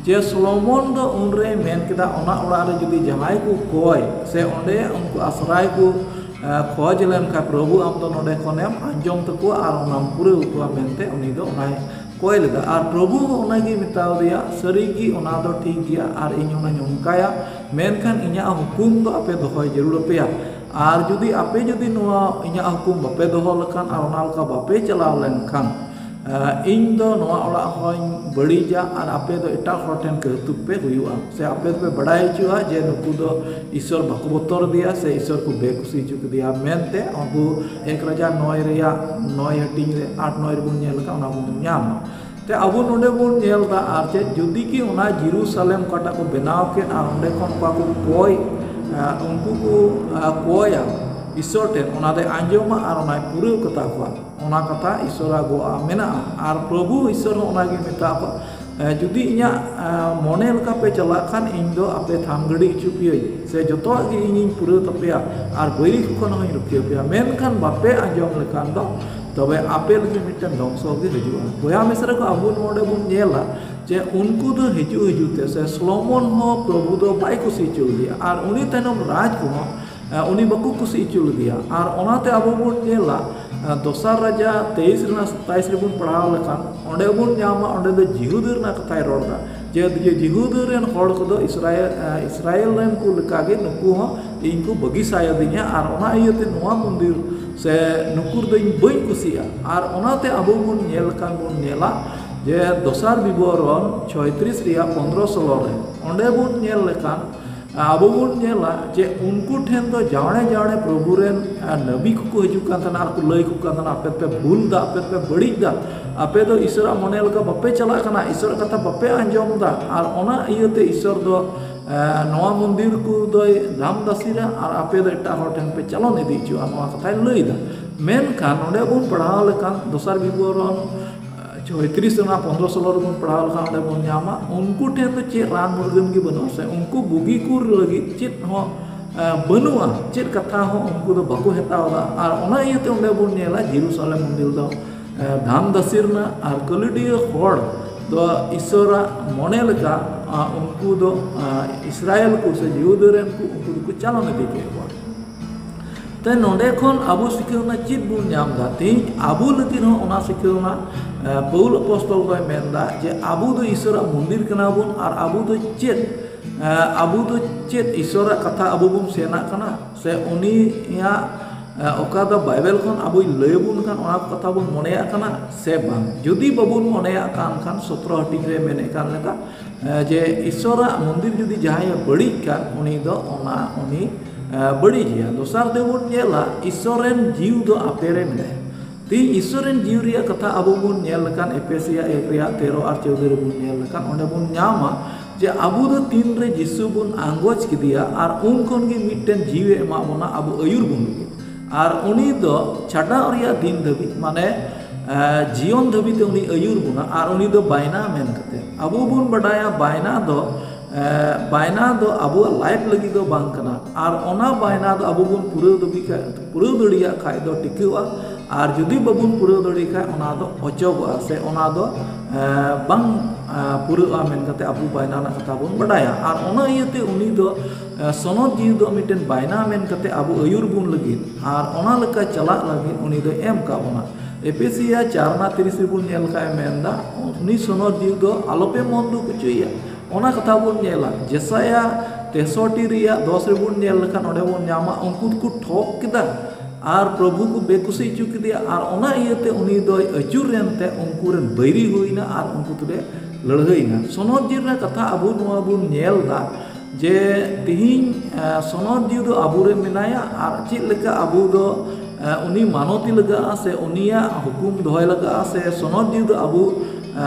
ᱡᱮ ᱥᱚᱞᱚᱢᱚᱱ ᱫᱚ ᱩᱱᱨᱮᱭ ᱢᱮᱱ ᱠᱮᱫᱟ, ᱚᱱᱟ ᱚᱲᱟᱜ ᱨᱮ ᱡᱩᱫᱤ ᱡᱟᱦᱟᱸᱭ ᱠᱚ ᱠᱚᱭ ᱥᱮ ᱚᱸᱰᱮ ᱩᱱᱠᱩ ᱟᱥᱨᱟᱭ ᱠᱚ ᱠᱷᱚᱡᱽ ᱞᱮᱱᱠᱷᱟᱱ ᱯᱨᱚᱵᱷᱩ ᱟᱢ ᱫᱚ ᱱᱚᱰᱮ ᱠᱷᱚᱱᱮᱢ ᱟᱸᱡᱚᱢ ᱛᱟᱠᱚᱣᱟ ᱟᱨ ᱚᱱᱟᱢ ᱯᱩᱨᱟᱹᱣ ᱠᱚᱣᱟ ᱢᱮᱱᱛᱮ ᱩᱱᱤ ᱫᱚ ᱚᱱᱟᱭ ᱠᱚᱭ ᱞᱮᱫᱟ᱾ ᱟᱨ ᱯᱨᱚᱵᱷᱩ ᱦᱚᱸ ᱚᱱᱟᱜᱮ ᱢᱮᱛᱟᱣ ᱫᱮᱭᱟ, ᱥᱟᱹᱨᱤᱜᱮ ᱚᱱᱟ ᱫᱚ ᱴᱷᱤᱠ ᱜᱮᱭᱟ ᱟᱨ ᱤᱧ ᱚᱱᱟᱧ ᱚᱱᱠᱟᱭᱟ, ᱢᱮᱱᱠᱷᱟᱱ ᱤᱧᱟᱹᱜ ᱦᱩᱠᱩᱢ ᱫᱚ ᱟᱯᱮ ᱫᱚᱦᱚᱭ ᱡᱟᱹᱨᱩᱲ ᱟᱯᱮᱭᱟ᱾ ᱟᱨ ᱡᱩᱫᱤ ᱟᱯᱮ ᱡᱩᱫᱤ ᱱᱚᱣᱟ ᱤᱧᱟᱹᱜ ᱦᱩᱠᱩᱢ ᱵᱟᱯᱮ ᱫᱚᱦᱚ ᱞᱮᱠᱷᱟᱱ ᱟᱨ ᱚᱱᱟ ᱞᱮᱠᱟ ᱵᱟᱯᱮ ᱪᱟᱞᱟᱣ ᱞᱮᱱᱠᱷᱟᱱ, ᱤᱧ ᱫᱚ ᱱᱚᱣᱟ ᱚᱲᱟᱜ ᱦᱚᱸᱧ ᱵᱟᱹᱲᱤᱡᱟ ᱟᱨ ᱟᱯᱮ ᱫᱚ ᱮᱴᱟᱜ ᱦᱚᱲ ᱴᱷᱮᱱ ᱠᱟᱹᱣᱛᱩᱠ ᱯᱮ ᱦᱩᱭᱩᱜᱼᱟ, ᱥᱮ ᱟᱯᱮ ᱫᱚᱯᱮ ᱵᱟᱲᱟᱭ ᱦᱚᱪᱚᱜᱼᱟ ᱡᱮ ᱱᱩᱠᱩ ᱫᱚ ᱤᱥᱥᱚᱨ ᱵᱟᱠᱚ ᱵᱚᱛᱚᱨ ᱟᱫᱮᱭᱟ ᱥᱮ ᱤᱥᱥᱚᱨ ᱠᱚ ᱵᱮᱠᱩᱥᱤ ᱦᱚᱪᱚ ᱠᱮᱫᱮᱭᱟ ᱢᱮᱱᱛᱮ ᱟᱵᱚ ᱮᱠ ᱨᱟᱡᱟ ᱱᱚᱭ ᱨᱮᱭᱟᱜ ᱱᱚᱭ ᱦᱟᱹᱴᱤᱧ ᱨᱮ ᱟᱴ ᱱᱚᱭ ᱨᱮᱵᱚᱱ ᱧᱮᱞ ᱞᱮᱠᱷᱟᱱ ᱚᱱᱟ ᱵᱚᱱ ᱧᱟᱢᱟ᱾ ᱛᱮ ᱟᱵᱚ ᱱᱚᱰᱮ ᱵᱚᱱ ᱧᱮᱞ ᱮᱫᱟ, ᱟᱨ ᱪᱮᱫ ᱡᱩᱫᱤ ᱠᱤ ᱚᱱᱟ ᱡᱮᱨᱩᱥᱟᱞᱮᱢ ᱚᱠᱟᱴᱟᱜ ᱠᱚ ᱵᱮᱱᱟᱣ ᱠᱮᱫ ᱟᱨ ᱚᱸᱰᱮ ᱠᱷᱚᱱ ᱚᱠᱟ ᱠᱚ ᱠᱚᱭ, ᱩᱱᱠᱩ ᱠᱚ ᱠᱚᱭᱟ ᱤᱥᱥᱚᱨ ᱴᱷᱮᱱ, ᱚᱱᱟ ᱫᱚᱭ ᱟᱸᱡᱚᱢᱟ ᱟᱨ ᱚᱱᱟᱭ ᱯᱩᱨᱟᱹᱣ ᱠᱟᱛᱟ ᱠᱚᱣᱟ᱾ ᱚᱱᱟ ᱠᱟᱛᱷᱟ ᱤᱥᱥᱚᱨᱟᱜ ᱜᱚᱜᱼᱟ ᱢᱮᱱᱟᱜᱼᱟ᱾ ᱟᱨ ᱯᱨᱚᱵᱷᱩ ᱤᱥᱥᱚᱨ ᱦᱚᱸ ᱚᱱᱟᱜᱮ ᱢᱮᱛᱟᱜ ᱠᱚᱣᱟ, ᱡᱩᱫᱤ ᱤᱧᱟᱹᱜ ᱢᱚᱱᱮ ᱞᱮᱠᱟ ᱯᱮ ᱪᱟᱞᱟᱜ ᱠᱷᱟᱱ ᱤᱧ ᱫᱚ ᱟᱯᱮ ᱛᱷᱟᱢ ᱜᱟᱹᱰᱤ ᱦᱚᱪᱚ ᱯᱮᱭᱟᱹᱧ, ᱥᱮ ᱡᱚᱛᱚᱣᱟᱜ ᱜᱮ ᱤᱧᱤᱧ ᱯᱩᱨᱟᱹᱣ ᱛᱟᱯᱮᱭᱟ ᱟᱨ ᱵᱟᱹᱭᱨᱤ ᱠᱚ ᱠᱷᱚᱱ ᱦᱚᱸᱧ ᱨᱩᱠᱷᱤᱭᱟᱹ ᱯᱮᱭᱟ, ᱢᱮᱱᱠᱷᱟᱱ ᱵᱟᱯᱮ ᱟᱸᱡᱚᱢ ᱞᱮᱠᱷᱟᱱ ᱫᱚ ᱛᱚᱵᱮ ᱟᱯᱮ ᱞᱟᱹᱜᱤᱫ ᱢᱤᱫᱴᱮᱱ ᱫᱷᱚᱝᱥᱚ ᱜᱮ ᱦᱤᱡᱩᱜᱼᱟ᱾ ᱵᱚᱭᱦᱟ ᱢᱤᱥᱨᱟ ᱠᱚ, ᱟᱵᱚ ᱱᱚᱰᱮ ᱵᱚᱱ ᱧᱮᱞᱟ ᱡᱮ ᱩᱱᱠᱩ ᱫᱚ ᱦᱤᱡᱩᱜ ᱦᱤᱡᱩᱜ ᱛᱮ ᱥᱮ ᱥᱚᱞᱚᱢᱚᱱ ᱦᱚᱸ ᱯᱨᱚᱵᱷᱩ ᱫᱚ ᱵᱟᱭ ᱠᱩᱥᱤ ᱦᱚᱪᱚ ᱞᱮᱫᱮᱭᱟ ᱟᱨ ᱩᱱᱤ ᱛᱟᱭᱱᱚᱢ ᱨᱟᱡᱽ ᱠᱚᱦᱚᱸ ᱩᱱᱤ ᱵᱟᱠᱚ ᱠᱩᱥᱤ ᱦᱚᱪᱚ ᱞᱮᱫᱮᱭᱟ᱾ ᱟᱨ ᱚᱱᱟᱛᱮ ᱟᱵᱚ ᱵᱚᱱ ᱧᱮᱞᱟ, ᱫᱚᱥᱟᱨ ᱨᱟᱡᱟ ᱛᱮᱭᱤᱥ ᱨᱮᱱᱟᱜ ᱥᱟᱛᱟᱭᱤᱥ ᱨᱮᱵᱚᱱ ᱯᱟᱲᱦᱟᱣ ᱞᱮᱠᱷᱟᱱ ᱚᱸᱰᱮ ᱵᱚᱱ ᱧᱟᱢᱟ, ᱚᱸᱰᱮ ᱫᱚ ᱡᱤᱦᱩᱫᱤ ᱨᱮᱱᱟᱜ ᱠᱟᱛᱷᱟᱭ ᱨᱚᱲ ᱮᱫᱟ ᱡᱮ ᱡᱮ ᱡᱤᱦᱩᱫᱤ ᱨᱮᱱ ᱦᱚᱲ ᱠᱚᱫᱚ ᱤᱥᱨᱟᱭᱮᱞ, ᱤᱥᱨᱟᱭᱮᱞ ᱨᱮᱱ ᱠᱚ ᱞᱮᱠᱟᱜᱮ ᱱᱩᱠᱩ ᱦᱚᱸ ᱤᱧ ᱠᱚ ᱵᱟᱹᱜᱤ ᱥᱟᱭᱟᱫᱤᱧᱟ ᱟᱨ ᱚᱱᱟ ᱤᱭᱟᱹᱛᱮ ᱱᱚᱣᱟ ᱢᱚᱱᱫᱤᱨ ᱥᱮ ᱱᱩᱠᱩ ᱨᱮᱫᱚ ᱤᱧ ᱵᱟᱹᱧ ᱠᱩᱥᱤᱭᱟᱜᱼᱟ᱾ ᱟᱨ ᱚᱱᱟᱛᱮ ᱟᱵᱚ ᱵᱚᱱ ᱧᱮᱞ ᱠᱷᱟᱱ ᱵᱚᱱ ᱧᱮᱞᱟ ᱡᱮ ᱫᱚᱥᱟᱨ ᱵᱤᱵᱚᱨᱚᱱ ᱪᱷᱚᱭᱛᱨᱤᱥ ᱨᱮᱭᱟᱜ ᱯᱚᱱᱫᱽᱨᱚ ᱥᱳᱞᱳ ᱨᱮ ᱚᱸᱰᱮ ᱵᱚᱱ ᱧᱮᱞ ᱞᱮᱠᱷᱟᱱ ᱟᱵᱚ ᱵᱚᱱ ᱧᱮᱞᱟ ᱡᱮ ᱩᱱᱠᱩ ᱴᱷᱮᱱ ᱫᱚ ᱡᱟᱣᱲᱮ ᱡᱟᱣᱲᱮ ᱯᱨᱚᱵᱷᱩ ᱨᱮᱱ ᱱᱟᱵᱤ ᱠᱚᱠᱚ ᱦᱤᱡᱩᱜ ᱠᱟᱱ ᱛᱟᱦᱮᱱᱟ ᱟᱨ ᱠᱚ ᱞᱟᱹᱭ ᱠᱚ ᱠᱟᱱ ᱛᱟᱦᱮᱱᱟ, ᱟᱯᱮ ᱯᱮ ᱵᱷᱩᱞ ᱫᱟ, ᱟᱯᱮ ᱯᱮ ᱵᱟᱹᱲᱤᱡ ᱫᱟ, ᱟᱯᱮ ᱫᱚ ᱤᱥᱚᱨᱟᱜ ᱢᱚᱱᱮ ᱞᱮᱠᱟ ᱵᱟᱯᱮ ᱪᱟᱞᱟᱜ ᱠᱟᱱᱟ, ᱤᱥᱚᱨᱟᱜ ᱠᱟᱛᱷᱟ ᱵᱟᱯᱮ ᱟᱸᱡᱚᱢ ᱫᱟ, ᱟᱨ ᱚᱱᱟ ᱤᱭᱟᱹᱛᱮ ᱤᱥᱚᱨ ᱫᱚ ᱱᱚᱣᱟ ᱢᱚᱱᱫᱤᱨ ᱠᱚ ᱫᱚᱭ ᱫᱟᱢ ᱫᱟᱥᱤᱨᱟ ᱟᱨ ᱟᱯᱮ ᱫᱚ ᱮᱴᱟᱜ ᱦᱚᱲ ᱴᱷᱮᱱ ᱯᱮ ᱪᱟᱞᱚᱱ ᱤᱫᱤ ᱦᱚᱪᱚᱜᱼᱟ, ᱱᱚᱣᱟ ᱠᱟᱛᱷᱟᱭ ᱞᱟᱹᱭ ᱫᱟ᱾ ᱢᱮᱱᱠᱷᱟᱱ ᱱᱚᱰᱮ ᱵᱚᱱ ᱯᱟᱲᱦᱟᱣ ᱞᱮᱠᱷᱟᱱ ᱫᱚᱥᱟᱨ ᱵᱤᱵᱚᱨᱚᱱ ᱪᱷᱚᱭᱛᱨᱤᱥ ᱨᱮᱱᱟᱜ ᱯᱚᱱᱫᱽᱨᱚ ᱥᱳᱞᱳ ᱨᱮᱵᱚᱱ ᱯᱟᱲᱦᱟᱣ ᱞᱮᱠᱷᱟᱱ ᱚᱸᱰᱮ ᱵᱚᱱ ᱧᱟᱢᱟ, ᱩᱱᱠᱩ ᱴᱷᱮᱱ ᱫᱚ ᱪᱮᱫ ᱨᱟᱱ ᱢᱩᱨᱜᱟᱹᱱ ᱜᱮ ᱵᱟᱹᱱᱩᱜᱼᱟ, ᱥᱮ ᱩᱱᱠᱩ ᱵᱩᱜᱤ ᱠᱚ ᱞᱟᱹᱜᱤᱫ ᱪᱮᱫ ᱦᱚᱸ ᱵᱟᱹᱱᱩᱜᱼᱟ, ᱪᱮᱫ ᱠᱟᱛᱷᱟ ᱦᱚᱸ ᱩᱱᱠᱩ ᱫᱚ ᱵᱟᱠᱚ ᱦᱟᱛᱟᱣ ᱮᱫᱟ᱾ ᱟᱨ ᱚᱱᱟ ᱤᱭᱟᱹᱛᱮ ᱚᱸᱰᱮ ᱵᱚᱱ ᱧᱮᱞᱟ ᱡᱮᱨᱩᱥᱟᱞᱮᱢ ᱢᱚᱱᱫᱤᱨ ᱫᱚ ᱫᱷᱟᱢ ᱫᱟᱥᱤᱨ ᱨᱮᱱᱟᱜ ᱟᱨ ᱠᱟᱹᱞᱤᱰᱤᱭᱟᱹ ᱦᱚᱲ ᱫᱚ ᱤᱥᱚᱨᱟᱜ ᱢᱚᱱᱮ ᱞᱮᱠᱟ ᱩᱱᱠᱩ ᱫᱚ ᱤᱥᱨᱟᱭᱮᱞ ᱠᱚ ᱥᱮ ᱡᱤᱦᱩᱫᱤ ᱨᱮᱱ ᱠᱚ ᱩᱱᱠᱩ ᱫᱚᱠᱚ ᱪᱟᱞᱚᱱ ᱤᱫᱤ ᱠᱮᱫ ᱠᱚᱣᱟ᱾ ᱛᱮ ᱱᱚᱰᱮ ᱠᱷᱚᱱ ᱟᱵᱚ ᱥᱤᱠᱷᱟᱹᱣᱱᱟ ᱪᱮᱫ ᱵᱚᱱ ᱧᱟᱢ ᱮᱫᱟ? ᱛᱮᱦᱮᱧ ᱟᱵᱚ ᱞᱟᱹᱜᱤᱫ ᱦᱚᱸ ᱚᱱᱟ ᱥᱤᱠᱷᱟᱹᱣᱱᱟ, ᱮ, ᱯᱟᱹᱣᱩᱞ ᱟᱯᱚᱥᱛᱚᱞ ᱫᱚᱭ ᱢᱮᱱᱫᱟ ᱡᱮ ᱟᱵᱚ ᱫᱚ ᱤᱥᱚᱨᱟᱜ ᱢᱚᱱᱫᱤᱨ ᱠᱟᱱᱟ ᱵᱚᱱ, ᱟᱨ ᱟᱵᱚ ᱫᱚ ᱪᱮᱫ, ᱮ, ᱟᱵᱚ ᱫᱚ ᱪᱮᱫ ᱤᱥᱚᱨᱟᱜ ᱠᱟᱛᱷᱟ ᱟᱵᱚ ᱵᱚᱱ ᱥᱮᱱᱟᱜ ᱠᱟᱱᱟ, ᱥᱮ ᱩᱱᱤᱭᱟᱜ, ᱮ, ᱚᱠᱟ ᱫᱚ ᱵᱟᱭᱵᱮᱞ ᱠᱷᱚᱱ ᱟᱵᱚᱭ ᱞᱟᱹᱭ ᱟᱵᱚᱱ ᱠᱟᱱ ᱚᱱᱟ ᱠᱟᱛᱷᱟ ᱵᱚᱱ ᱢᱚᱱᱮᱭᱟᱜ ᱠᱟᱱᱟ ᱥᱮ ᱵᱟᱝ? ᱡᱩᱫᱤ ᱵᱟᱵᱚᱱ ᱢᱚᱱᱮᱭᱟᱜ ᱠᱟᱱ ᱠᱷᱟᱱ, ᱥᱚᱛᱨᱚ ᱦᱟᱹᱴᱤᱧ ᱨᱮ ᱢᱮᱱᱮᱫ ᱠᱟᱱ ᱞᱮᱠᱟ, ᱮ, ᱡᱮ ᱤᱥᱚᱨᱟᱜ ᱢᱚᱱᱫᱤᱨ ᱡᱩᱫᱤ ᱡᱟᱦᱟᱸᱭᱮ ᱵᱟᱹᱲᱤᱡ ᱠᱷᱟᱱ, ᱩᱱᱤ ᱫᱚ ᱚᱱᱟ ᱩᱱᱤ, ᱮ, ᱵᱟᱹᱲᱤᱡᱮᱭᱟ᱾ ᱫᱚᱥᱟᱨ ᱛᱮᱵᱚᱱ ᱧᱮᱞᱟ, ᱤᱥᱚᱨ ᱨᱮᱱ ᱡᱤᱣᱤ ᱫᱚ ᱟᱯᱮ ᱨᱮ ᱢᱮᱱᱟᱭᱟ᱾ ᱛᱮᱦᱮᱧ ᱤᱥᱚᱨ ᱨᱮᱱ ᱡᱤᱣᱤ ᱨᱮᱭᱟᱜ ᱠᱟᱛᱷᱟ ᱟᱵᱚ ᱵᱚᱱ ᱧᱮᱞ ᱞᱮᱠᱷᱟᱱ, ᱮᱯᱮᱥᱤᱭᱟ ᱮᱠ ᱨᱮᱭᱟᱜ ᱛᱮᱨᱚ ᱟᱨ ᱪᱳᱣᱫᱟᱹ ᱨᱮᱵᱚᱱ ᱧᱮᱞ ᱞᱮᱠᱷᱟᱱ, ᱚᱸᱰᱮ ᱵᱚᱱ ᱧᱟᱢᱟ ᱡᱮ ᱟᱵᱚ ᱫᱚ ᱛᱤᱱ ᱨᱮ ᱡᱤᱥᱩ ᱵᱚᱱ ᱟᱸᱜᱚᱪ ᱠᱮᱫᱮᱭᱟ ᱟᱨ ᱩᱱ ᱠᱷᱚᱱ ᱜᱮ ᱢᱤᱫᱴᱮᱱ ᱡᱤᱣᱤ ᱮᱢᱟᱜ ᱵᱚᱱᱟ ᱟᱵᱚ ᱟᱹᱭᱩᱨ ᱵᱚᱱ ᱞᱟᱹᱜᱤᱫ᱾ ᱟᱨ ᱩᱱᱤ ᱫᱚ ᱪᱷᱟᱰᱟᱣ ᱨᱮᱭᱟᱜ ᱫᱤᱱ ᱫᱷᱟᱹᱵᱤᱡ, ᱢᱟᱱᱮ, ᱮ, ᱡᱤᱭᱚᱱ ᱫᱷᱟᱹᱵᱤᱡ ᱛᱮ ᱩᱱᱤ ᱟᱹᱭᱩᱨ ᱵᱚᱱᱟ, ᱟᱨ ᱩᱱᱤ ᱫᱚ ᱵᱟᱭᱱᱟ ᱢᱮᱱ ᱠᱟᱛᱮ᱾ ᱟᱵᱚ ᱵᱚᱱ ᱵᱟᱰᱟᱭᱟ ᱵᱟᱭᱱᱟ ᱫᱚ, ᱮ, ᱵᱟᱭᱱᱟ ᱫᱚ ᱟᱵᱚᱣᱟᱜ ᱞᱟᱭᱤᱯᱷ ᱞᱟᱹᱜᱤᱫ ᱫᱚ ᱵᱟᱝ ᱠᱟᱱᱟ, ᱟᱨ ᱚᱱᱟ ᱵᱟᱭᱱᱟ ᱫᱚ ᱟᱵᱚ ᱵᱚᱱ ᱯᱩᱨᱟᱹᱣ ᱫᱟᱹᱵᱤ ᱠᱷᱟᱡ, ᱯᱩᱨᱟᱹᱣ ᱫᱟᱲᱮᱭᱟᱜ ᱠᱷᱟᱡ ᱫᱚ ᱴᱤᱠᱟᱹᱜᱼᱟ, ᱟᱨ ᱡᱩᱫᱤ ᱵᱟᱵᱚᱱ ᱯᱩᱨᱟᱹᱣ ᱫᱟᱲᱮᱭᱟᱜ ᱠᱷᱟᱡ ᱚᱱᱟ ᱫᱚ ᱚᱪᱚᱜᱚᱜᱼᱟ, ᱥᱮ ᱚᱱᱟ ᱫᱚ, ᱮ, ᱵᱟᱝ, ᱮ, ᱯᱩᱨᱟᱹᱜᱼᱟ ᱢᱮᱱ ᱠᱟᱛᱮ ᱟᱵᱚ ᱵᱟᱭᱱᱟ ᱨᱮᱱᱟᱜ ᱠᱟᱛᱷᱟ ᱵᱚᱱ ᱵᱟᱰᱟᱭᱟ᱾ ᱟᱨ ᱚᱱᱟ ᱤᱭᱟᱹᱛᱮ ᱩᱱᱤ ᱫᱚ, ᱮ, ᱥᱚᱱᱚᱛ ᱡᱤᱣᱤ ᱫᱚ ᱢᱤᱫᱴᱮᱱ ᱵᱟᱭᱱᱟ ᱢᱮᱱ ᱠᱟᱛᱮ ᱟᱵᱚ ᱟᱹᱭᱩᱨ ᱵᱚᱱ ᱞᱟᱹᱜᱤᱫ ᱟᱨ ᱚᱱᱟ ᱞᱮᱠᱟ ᱪᱟᱞᱟᱜ ᱞᱟᱹᱜᱤᱫ ᱩᱱᱤ ᱫᱚᱭ ᱮᱢ ᱠᱟᱜ ᱵᱚᱱᱟ᱾ ᱮᱯᱮᱥᱤᱭᱟ ᱪᱟᱨ ᱨᱮᱱᱟᱜ ᱛᱤᱨᱤᱥ ᱨᱮᱵᱚᱱ ᱧᱮᱞ ᱞᱮᱠᱷᱟᱡ ᱮ ᱢᱮᱱᱫᱟ, ᱩᱱᱤ ᱥᱚᱱᱚᱛ ᱡᱤᱣᱤ ᱫᱚ ᱟᱞᱚᱯᱮ ᱢᱚᱱ ᱫᱩᱠ ᱦᱚᱪᱚᱭᱮᱭᱟ᱾ ᱚᱱᱟ ᱠᱟᱛᱷᱟ ᱵᱚᱱ ᱧᱮᱞᱟ, ᱡᱮᱥᱟᱭᱟ ᱛᱮᱥᱚᱴᱴᱤ ᱨᱮᱭᱟᱜ ᱫᱚᱥ ᱨᱮᱵᱚᱱ ᱧᱮᱞ ᱞᱮᱠᱷᱟᱱ ᱚᱸᱰᱮ ᱵᱚᱱ ᱧᱟᱢᱟ, ᱩᱱᱠᱩ ᱫᱚᱠᱚ ᱴᱷᱚᱠ ᱠᱮᱫᱟ ᱟᱨ ᱯᱨᱚᱵᱷᱩ ᱠᱚ ᱵᱮᱠᱩᱥᱤ ᱦᱚᱪᱚ ᱠᱮᱫᱮᱭᱟ, ᱟᱨ ᱚᱱᱟ ᱤᱭᱟᱹᱛᱮ ᱩᱱᱤ ᱫᱚᱭ ᱟᱹᱪᱩᱨ ᱮᱱᱛᱮ ᱩᱱᱠᱩ ᱨᱮᱱ ᱵᱟᱹᱭᱨᱤ ᱦᱩᱭᱱᱟ ᱟᱨ ᱩᱱᱠᱩ ᱛᱮᱞᱮ ᱞᱟᱹᱲᱦᱟᱹᱭᱱᱟ᱾ ᱥᱚᱱᱚᱛ ᱡᱤᱣᱤ ᱨᱮᱱᱟᱜ ᱠᱟᱛᱷᱟ ᱟᱵᱚ ᱱᱚᱣᱟ ᱵᱚᱱ ᱧᱮᱞ ᱮᱫᱟ ᱡᱮ ᱛᱤᱦᱤᱧ, ᱮ, ᱥᱚᱱᱚᱛ ᱡᱤᱣᱤ ᱫᱚ ᱟᱵᱚ ᱨᱮ ᱢᱮᱱᱟᱭᱟ, ᱟᱨ ᱪᱮᱫ ᱞᱮᱠᱟ ᱟᱵᱚ ᱫᱚ, ᱮ, ᱩᱱᱤ ᱢᱟᱱᱚᱛᱤ ᱞᱟᱜᱟᱜᱼᱟ, ᱥᱮ ᱩᱱᱤᱭᱟᱜ ᱦᱩᱠᱩᱢ ᱫᱚᱦᱚᱭ ᱞᱟᱜᱟᱜᱼᱟ, ᱥᱮ ᱥᱚᱱᱚᱛ ᱡᱤᱣᱤ ᱫᱚ ᱟᱵᱚ, ᱮ,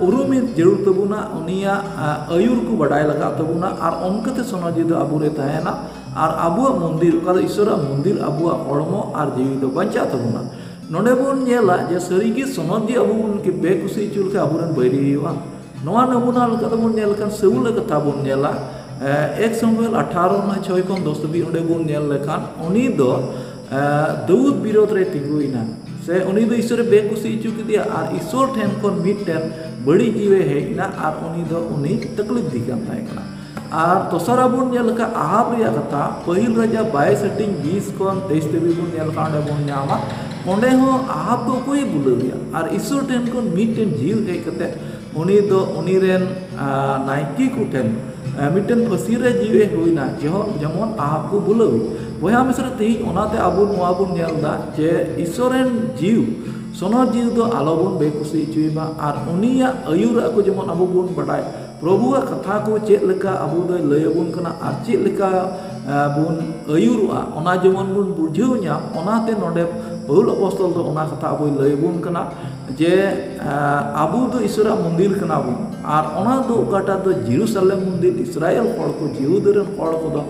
ᱩᱨᱩᱢᱮ ᱡᱟᱹᱨᱩᱲ ᱛᱟᱵᱚᱱᱟ, ᱩᱱᱤᱭᱟᱜ, ᱮ, ᱟᱹᱭᱩᱨ ᱠᱚ ᱵᱟᱰᱟᱭ ᱞᱟᱜᱟᱜ ᱛᱟᱵᱚᱱᱟ, ᱟᱨ ᱚᱱᱠᱟᱛᱮ ᱥᱚᱱᱚᱛ ᱡᱤᱣᱤ ᱫᱚ ᱟᱵᱚ ᱨᱮ ᱛᱟᱦᱮᱱᱟ᱾ ᱟᱨ ᱟᱵᱚᱣᱟᱜ ᱢᱚᱱᱫᱤᱨ, ᱚᱠᱟ ᱫᱚ ᱤᱥᱚᱨᱟᱜ ᱢᱚᱱᱫᱤᱨ, ᱟᱵᱚᱣᱟᱜ ᱦᱚᱲᱢᱚ ᱟᱨ ᱡᱤᱣᱤ ᱫᱚ ᱵᱟᱧᱪᱟᱜ ᱛᱟᱵᱚᱱᱟ᱾ ᱱᱚᱰᱮ ᱵᱚᱱ ᱧᱮᱞᱟ ᱡᱮ ᱥᱟᱹᱨᱤᱜᱮ ᱥᱚᱱᱚᱛ ᱡᱤᱣᱤ ᱟᱵᱚ ᱵᱚᱱ ᱵᱮᱠᱩᱥᱤ ᱦᱚᱪᱚ ᱞᱮᱠᱷᱟᱱ ᱟᱵᱚᱨᱮᱱ ᱵᱟᱹᱭᱨᱤ ᱦᱩᱭᱩᱜᱼᱟ᱾ ᱱᱚᱣᱟ ᱱᱚᱢᱩᱱᱟ ᱞᱮᱠᱟᱛᱮ ᱵᱚᱱ ᱧᱮᱞ ᱞᱮᱠᱷᱟᱱ ᱥᱟᱹᱣᱩᱞᱟᱜ ᱠᱟᱛᱷᱟ ᱵᱚᱱ ᱧᱮᱞᱟ, ᱮ, ᱮᱠ ᱥᱟᱢᱩᱭᱮᱞ ᱟᱴᱷᱟᱨᱚ ᱨᱮᱱᱟᱜ ᱪᱷᱚᱭ ᱠᱷᱚᱱ ᱫᱚᱥ ᱫᱷᱟᱹᱵᱤᱡ ᱚᱸᱰᱮ ᱵᱚᱱ ᱧᱮᱞ ᱞᱮᱠᱷᱟᱱ ᱩᱱᱤ ᱫᱚ, ᱮ, ᱫᱟᱹᱣᱩᱫ ᱵᱤᱨᱳᱫᱷ ᱨᱮᱭ ᱛᱤᱸᱜᱩᱭᱮᱱᱟ, ᱥᱮ ᱩᱱᱤ ᱫᱚ ᱤᱥᱚᱨᱮ ᱵᱮᱠᱩᱥᱤ ᱦᱚᱪᱚ ᱠᱮᱫᱮᱭᱟ ᱟᱨ ᱤᱥᱚᱨ ᱴᱷᱮᱱ ᱠᱷᱚᱱ ᱢᱤᱫᱴᱮᱱ ᱵᱟᱹᱲᱤᱡ ᱡᱤᱣᱤ ᱦᱮᱡ ᱮᱱᱟ ᱟᱨ ᱩᱱᱤ ᱫᱚ ᱩᱱᱤ ᱛᱟᱠᱞᱤᱯ ᱫᱤ ᱠᱟᱱ ᱛᱟᱦᱮᱸ ᱠᱟᱱᱟ᱾ ᱟᱨ ᱫᱚᱥᱟᱨᱟᱜ ᱵᱚᱱ ᱧᱮᱞ ᱞᱮᱠᱷᱟᱱ ᱟᱦᱟᱵ ᱨᱮᱭᱟᱜ ᱠᱟᱛᱷᱟ, ᱯᱟᱹᱦᱤᱞ ᱨᱟᱡᱟ ᱵᱟᱭᱤᱥ ᱦᱟᱹᱴᱤᱧ ᱵᱤᱥ ᱠᱷᱚᱱ ᱛᱮᱭᱤᱥ ᱫᱷᱟᱹᱵᱤᱡ ᱵᱚᱱ ᱧᱮᱞ ᱞᱮᱠᱷᱟᱱ ᱚᱸᱰᱮ ᱵᱚᱱ ᱧᱟᱢᱟ, ᱚᱸᱰᱮ ᱦᱚᱸ ᱟᱦᱟᱵ ᱫᱚ ᱚᱠᱚᱭᱮ ᱵᱩᱞᱟᱹᱣᱮᱭᱟ? ᱟᱨ ᱤᱥᱥᱚᱨ ᱴᱷᱮᱱ ᱠᱷᱚᱱ ᱢᱤᱫᱴᱮᱱ ᱡᱤᱣᱤ ᱦᱮᱡ ᱠᱟᱛᱮ ᱩᱱᱤ ᱫᱚ ᱩᱱᱤ ᱨᱮᱱ ᱱᱟᱭᱠᱮ ᱠᱚ ᱴᱷᱮᱱ ᱢᱤᱫᱴᱮᱱ ᱯᱷᱟᱹᱥᱤ ᱨᱮ ᱡᱤᱣᱤ ᱦᱩᱭᱱᱟ, ᱡᱮᱢᱚᱱ ᱟᱦᱟᱵ ᱠᱚ ᱵᱩᱞᱟᱹᱣ᱾ ᱵᱚᱭᱦᱟ ᱢᱤᱥᱨᱟ, ᱛᱮᱦᱮᱧ ᱚᱱᱟᱛᱮ ᱟᱵᱚ ᱱᱚᱣᱟ ᱵᱚᱱ ᱧᱮᱞ ᱮᱫᱟ ᱡᱮ ᱤᱥᱥᱚᱨ ᱨᱮᱱ ᱡᱤᱣᱤ, ᱥᱚᱱᱚᱛ ᱡᱤᱣᱤ ᱫᱚ ᱟᱞᱚᱵᱚᱱ ᱵᱮᱠᱩᱥᱤ ᱦᱚᱪᱚᱭ ᱢᱟ᱾ ᱟᱨ ᱩᱱᱤᱭᱟᱜ ᱟᱹᱭᱩᱨᱟᱜ ᱠᱚ ᱡᱮᱢᱚᱱ ᱟᱵᱚ ᱵᱚᱱ ᱵᱟᱰᱟᱭ, ᱯᱨᱚᱵᱷᱩᱣᱟᱜ ᱠᱟᱛᱷᱟ ᱠᱚ ᱪᱮᱫ ᱞᱮᱠᱟ ᱟᱵᱚ ᱫᱚᱭ ᱞᱟᱹᱭ ᱟᱵᱚᱱ ᱠᱟᱱᱟ ᱟᱨ ᱪᱮᱫ ᱞᱮᱠᱟ ᱵᱚᱱ ᱟᱹᱭᱩᱨᱚᱜᱼᱟ, ᱚᱱᱟ ᱡᱮᱢᱚᱱ ᱵᱚᱱ ᱵᱩᱡᱷᱟᱹᱣ ᱧᱟᱢ᱾ ᱚᱱᱟᱛᱮ ᱱᱚᱰᱮ ᱯᱟᱹᱣᱩᱞ ᱟᱯᱚᱥᱛᱚᱞ ᱫᱚ ᱚᱱᱟ ᱠᱟᱛᱷᱟ ᱟᱵᱚᱭ ᱞᱟᱹᱭ ᱟᱵᱚᱱ ᱠᱟᱱᱟ ᱡᱮ ᱟᱵᱚ ᱫᱚ ᱤᱥᱚᱨᱟᱜ ᱢᱚᱱᱫᱤᱨ ᱠᱟᱱᱟ ᱵᱚᱱ᱾ ᱟᱨ ᱚᱱᱟ ᱫᱚ ᱚᱠᱟᱴᱟᱜ ᱫᱚ ᱡᱮᱨᱩᱥᱟᱞᱮᱢ ᱢᱚᱱᱫᱤᱨ, ᱤᱥᱨᱟᱭᱮᱞ ᱦᱚᱲ ᱠᱚ, ᱡᱤᱦᱩᱫᱤ ᱨᱮᱱ ᱦᱚᱲ ᱠᱚᱫᱚ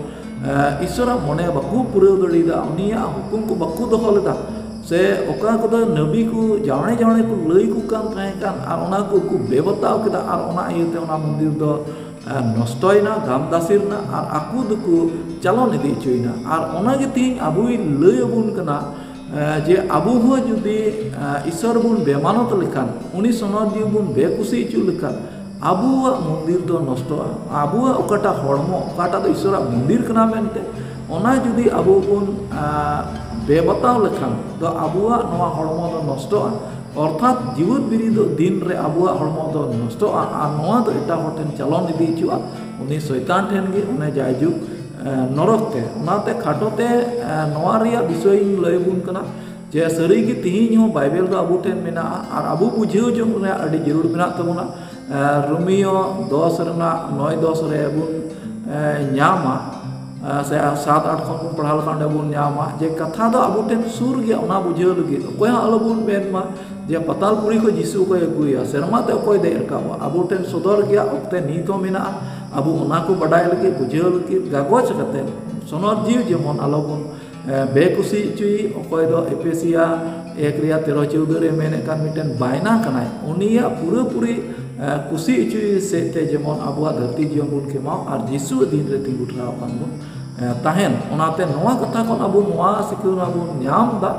ᱤᱥᱚᱨᱟᱜ ᱢᱚᱱᱮ ᱵᱟᱠᱚ ᱯᱩᱨᱟᱹᱣ ᱫᱟᱲᱮᱭᱟᱫᱟ, ᱩᱱᱤᱭᱟᱜ ᱦᱩᱠᱩᱢ ᱠᱚ ᱵᱟᱠᱚ ᱫᱚᱦᱚ ᱞᱮᱫᱟ᱾ ᱥᱮ ᱚᱠᱟ ᱠᱚᱫᱚ ᱱᱟᱹᱵᱤ ᱠᱚ ᱡᱟᱣᱲᱮ ᱡᱟᱣᱲᱮ ᱠᱚ ᱞᱟᱹᱭ ᱠᱚ ᱠᱟᱱ ᱛᱟᱦᱮᱸ ᱠᱟᱱ, ᱟᱨ ᱚᱱᱟ ᱠᱚ ᱠᱚ ᱵᱮᱵᱚᱛᱟᱣ ᱠᱮᱫᱟ, ᱟᱨ ᱚᱱᱟ ᱤᱭᱟᱹᱛᱮ ᱚᱱᱟ ᱢᱚᱱᱫᱤᱨ ᱫᱚ ᱱᱚᱥᱴᱚᱭᱮᱱᱟ, ᱜᱟᱢᱫᱟᱥᱤᱨ ᱮᱱᱟ, ᱟᱨ ᱟᱠᱚ ᱫᱚᱠᱚ ᱪᱟᱞᱚᱱ ᱤᱫᱤ ᱦᱚᱪᱚᱭᱮᱱᱟ᱾ ᱟᱨ ᱚᱱᱟᱜᱮ ᱛᱮᱦᱮᱧ ᱟᱵᱚᱭ ᱞᱟᱹᱭ ᱟᱵᱚᱱ ᱠᱟᱱᱟ ᱡᱮ ᱟᱵᱚ ᱦᱚᱸ ᱡᱩᱫᱤ ᱤᱥᱚᱨ ᱵᱚᱱ ᱵᱮᱢᱟᱱᱚᱛ ᱞᱮᱠᱷᱟᱱ, ᱩᱱᱤ ᱥᱚᱱᱚᱛ ᱡᱤᱣᱤ ᱵᱚᱱ ᱵᱮᱠᱩᱥᱤ ᱦᱚᱪᱚ ᱞᱮᱠᱷᱟᱱ, ᱟᱵᱚᱣᱟᱜ ᱢᱚᱱᱫᱤᱨ ᱫᱚ ᱱᱚᱥᱴᱚᱜᱼᱟ᱾ ᱟᱵᱚᱣᱟᱜ ᱚᱠᱟᱴᱟᱜ ᱦᱚᱲᱢᱚ, ᱚᱠᱟᱴᱟᱜ ᱫᱚ ᱤᱥᱚᱨᱟᱜ ᱢᱚᱱᱫᱤᱨ ᱠᱟᱱᱟ ᱢᱮᱱᱛᱮ, ᱚᱱᱟ ᱡᱩᱫᱤ ᱟᱵᱚ ᱵᱚᱱ ᱵᱮᱵᱟᱛᱟᱣ ᱞᱮᱠᱷᱟᱱ ᱫᱚ ᱟᱵᱚᱣᱟᱜ ᱱᱚᱣᱟ ᱦᱚᱲᱢᱚ ᱫᱚ ᱱᱚᱥᱴᱚᱜᱼᱟ᱾ ᱚᱨᱛᱷᱟᱛ ᱡᱤᱣᱮᱫ ᱵᱤᱨᱤᱫᱚᱜ ᱫᱤᱱ ᱨᱮ ᱟᱵᱚᱣᱟᱜ ᱦᱚᱲᱢᱚ ᱫᱚ ᱱᱚᱥᱴᱚᱜᱼᱟ, ᱟᱨ ᱱᱚᱣᱟ ᱫᱚ ᱮᱴᱟᱜ ᱦᱚᱲ ᱴᱷᱮᱱ ᱪᱟᱞᱚᱱ ᱤᱫᱤ ᱦᱚᱪᱚᱜᱼᱟ᱾ ᱩᱱᱤ ᱥᱚᱭᱛᱟᱱ ᱴᱷᱮᱱ ᱜᱮ ᱚᱱᱮ ᱡᱟᱭᱡᱩᱜᱽ ᱱᱚᱨᱚᱠ ᱛᱮ᱾ ᱚᱱᱟᱛᱮ ᱠᱷᱟᱴᱚ ᱛᱮ ᱱᱚᱣᱟ ᱨᱮᱭᱟᱜ ᱵᱤᱥᱚᱭ ᱤᱧ ᱞᱟᱹᱭ ᱟᱵᱚᱱ ᱠᱟᱱᱟ ᱡᱮ ᱥᱟᱹᱨᱤ ᱜᱮ ᱛᱮᱦᱮᱧ ᱦᱚᱸ ᱵᱟᱭᱵᱮᱞ ᱫᱚ ᱟᱵᱚ ᱴᱷᱮᱱ ᱢᱮᱱᱟᱜᱼᱟ, ᱟᱨ ᱟᱵᱚ ᱵᱩᱡᱷᱟᱹᱣ ᱡᱚᱝ ᱨᱮᱭᱟᱜ ᱟᱹᱰᱤ ᱡᱟᱹᱨᱩᱲ ᱢᱮᱱᱟᱜ ᱛᱟᱵᱚᱱᱟ᱾ ᱨᱳᱢᱤᱭᱳ ᱫᱚᱥ ᱨᱮᱱᱟᱜ ᱱᱚᱭ ᱫᱚᱥ ᱨᱮ ᱵᱚᱱ ᱧᱟᱢᱟ, ᱥᱮ ᱥᱟᱛ ᱟᱴ ᱠᱷᱚᱱ ᱵᱚᱱ ᱯᱟᱲᱦᱟᱣ ᱞᱮᱠᱷᱟᱱ ᱚᱸᱰᱮ ᱵᱚᱱ ᱧᱟᱢᱟ ᱡᱮ ᱠᱟᱛᱷᱟ ᱫᱚ ᱟᱵᱚ ᱴᱷᱮᱱ ᱥᱩᱨ ᱜᱮᱭᱟ᱾ ᱚᱱᱟ ᱵᱩᱡᱷᱟᱹᱣ ᱞᱟᱹᱜᱤᱫ ᱚᱠᱚᱭ ᱦᱚᱸ ᱟᱞᱚᱵᱚᱱ ᱢᱮᱱ ᱢᱟ ᱡᱮ ᱯᱟᱛᱟᱞ ᱯᱩᱨᱤ ᱠᱷᱚᱱ ᱡᱤᱥᱩ ᱚᱠᱚᱭ ᱟᱹᱜᱩᱭᱟ, ᱥᱮᱨᱢᱟ ᱛᱮ ᱚᱠᱚᱭ ᱫᱮᱡ ᱨᱟᱠᱟᱵᱟ, ᱟᱵᱚ ᱴᱷᱮᱱ ᱥᱚᱫᱚᱨ ᱜᱮᱭᱟ, ᱚᱠᱛᱮ ᱱᱤᱛ ᱦᱚᱸ ᱢᱮᱱᱟᱜᱼᱟ᱾ ᱟᱵᱚ ᱚᱱᱟ ᱠᱚ ᱵᱟᱰᱟᱭ ᱞᱟᱹᱜᱤᱫ, ᱵᱩᱡᱷᱟᱹᱣ ᱞᱟᱹᱜᱤᱫ, ᱠᱟᱜᱚᱡᱽ ᱠᱟᱛᱮ ᱥᱚᱱᱚᱛ ᱡᱤᱣᱤ ᱡᱮᱢᱚᱱ ᱟᱞᱚᱵᱚᱱ ᱵᱮᱠᱩᱥᱤ ᱦᱚᱪᱚᱭ᱾ ᱚᱠᱚᱭ ᱫᱚ ᱮᱯᱮᱥᱤᱭᱟ ᱮᱠ ᱨᱮᱭᱟᱜ ᱛᱮᱨᱚ ᱪᱳᱣᱫᱟᱹ ᱨᱮ ᱢᱮᱱᱮᱫ ᱠᱟᱱ ᱢᱤᱫᱴᱮᱱ ᱵᱟᱭᱱᱟ ᱠᱟᱱᱟᱭ, ᱩᱱᱤᱭᱟᱜ ᱯᱩᱨᱟᱹᱯᱩᱨᱤ ᱠᱩᱥᱤ ᱦᱚᱪᱚᱭ ᱥᱮᱫ ᱛᱮ ᱡᱮᱢᱚᱱ ᱟᱵᱚᱣᱟᱜ ᱫᱷᱟᱹᱨᱛᱤ ᱡᱤᱭᱚᱱ ᱵᱚᱱ ᱠᱷᱮᱢᱟᱣ ᱟᱨ ᱡᱤᱥᱩ ᱟᱹᱫᱤᱱ ᱨᱮ ᱛᱤᱸᱜᱩ ᱴᱷᱟᱶ ᱠᱟᱱ ᱵᱚᱱ ᱛᱟᱦᱮᱱ᱾ ᱚᱱᱟᱛᱮ ᱱᱚᱣᱟ ᱠᱟᱛᱷᱟ ᱠᱷᱚᱱ ᱟᱵᱚ ᱱᱚᱣᱟ ᱥᱤᱠᱷᱟᱹᱣᱱᱟ ᱵᱚᱱ ᱧᱟᱢ ᱮᱫᱟ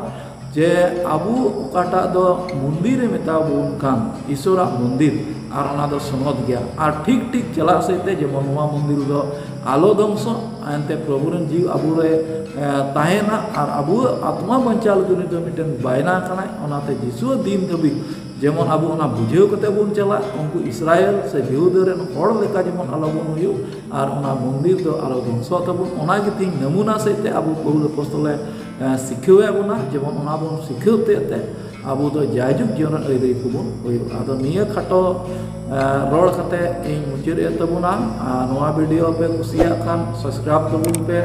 ᱡᱮ ᱟᱵᱚ ᱚᱠᱟᱴᱟᱜ ᱫᱚ ᱢᱚᱱᱫᱤᱨ ᱮ ᱢᱮᱛᱟ ᱵᱚᱱ ᱠᱟᱱ, ᱤᱥᱚᱨᱟᱜ ᱢᱚᱱᱫᱤᱨ, ᱟᱨ ᱚᱱᱟ ᱫᱚ ᱥᱚᱱᱚᱛ ᱜᱮᱭᱟ, ᱟᱨ ᱴᱷᱤᱠ ᱴᱷᱤᱠ ᱪᱟᱞᱟᱜ ᱥᱮᱫ ᱛᱮ ᱡᱮᱢᱚᱱ ᱱᱚᱣᱟ ᱢᱚᱱᱫᱤᱨ ᱫᱚ ᱟᱞᱚ ᱫᱷᱚᱝᱥᱚ, ᱮᱱᱛᱮ ᱯᱨᱚᱵᱷᱩ ᱨᱮᱱ ᱡᱤᱣᱤ ᱟᱵᱚ ᱨᱮ, ᱮ, ᱛᱟᱦᱮᱱᱟ, ᱟᱨ ᱟᱵᱚᱣᱟᱜ ᱟᱛᱢᱟ ᱵᱟᱧᱪᱟᱣ ᱞᱟᱹᱜᱤᱫ ᱩᱱᱤ ᱫᱚ ᱢᱤᱫᱴᱮᱱ ᱵᱟᱭᱱᱟ ᱠᱟᱱᱟᱭ᱾ ᱚᱱᱟᱛᱮ ᱡᱤᱥᱩᱣᱟᱜ ᱫᱤᱱ ᱫᱷᱟᱹᱵᱤᱡ ᱡᱮᱢᱚᱱ ᱟᱵᱚ ᱚᱱᱟ ᱵᱩᱡᱷᱟᱹᱣ ᱠᱟᱛᱮ ᱵᱚᱱ ᱪᱟᱞᱟᱜ, ᱩᱱᱠᱩ ᱤᱥᱨᱟᱭᱮᱞ ᱥᱮ ᱡᱤᱦᱩᱫᱟ ᱨᱮᱱ ᱦᱚᱲ ᱞᱮᱠᱟ ᱡᱮᱢᱚᱱ ᱟᱞᱚ ᱵᱚᱱ ᱦᱩᱭᱩᱜ, ᱟᱨ ᱚᱱᱟ ᱢᱚᱱᱫᱤᱨ ᱫᱚ ᱟᱞᱚ ᱫᱷᱚᱝᱥᱚᱜ ᱛᱟᱵᱚᱱ᱾ ᱚᱱᱟ ᱜᱮ ᱛᱤᱦᱤᱧ ᱱᱟᱢᱩᱱᱟ ᱥᱮᱫ ᱛᱮ ᱟᱵᱚ ᱯᱟᱹᱣᱩᱞ ᱟᱯᱚᱥᱛᱚᱞᱮ, ᱮ, ᱥᱤᱠᱷᱟᱹᱣᱮᱫ ᱵᱚᱱᱟ, ᱡᱮᱢᱚᱱ ᱚᱱᱟ ᱵᱚᱱ ᱥᱤᱠᱷᱟᱹᱣ ᱛᱮ ᱛᱮ ᱟᱵᱚ ᱫᱚ ᱡᱟᱭᱡᱩᱜᱽ ᱡᱤᱭᱚᱱ ᱨᱮᱱ ᱟᱹᱭᱫᱟᱹᱨᱤ ᱠᱚᱵᱚᱱ ᱦᱩᱭᱩᱜᱼᱟ᱾ ᱟᱫᱚ ᱱᱤᱭᱟᱹ ᱠᱷᱟᱴᱚ, ᱮ, ᱨᱚᱲ ᱠᱟᱛᱮ ᱤᱧ ᱢᱩᱪᱟᱹᱫ ᱮᱫ ᱛᱟᱵᱚᱱᱟ᱾ ᱟᱨ ᱱᱚᱣᱟ ᱵᱷᱤᱰᱤᱭᱳ ᱯᱮ ᱠᱩᱥᱤᱭᱟᱜ ᱠᱷᱟᱱ ᱥᱟᱵᱥᱠᱨᱟᱭᱤᱵ ᱛᱟᱵᱚᱱ ᱯᱮ,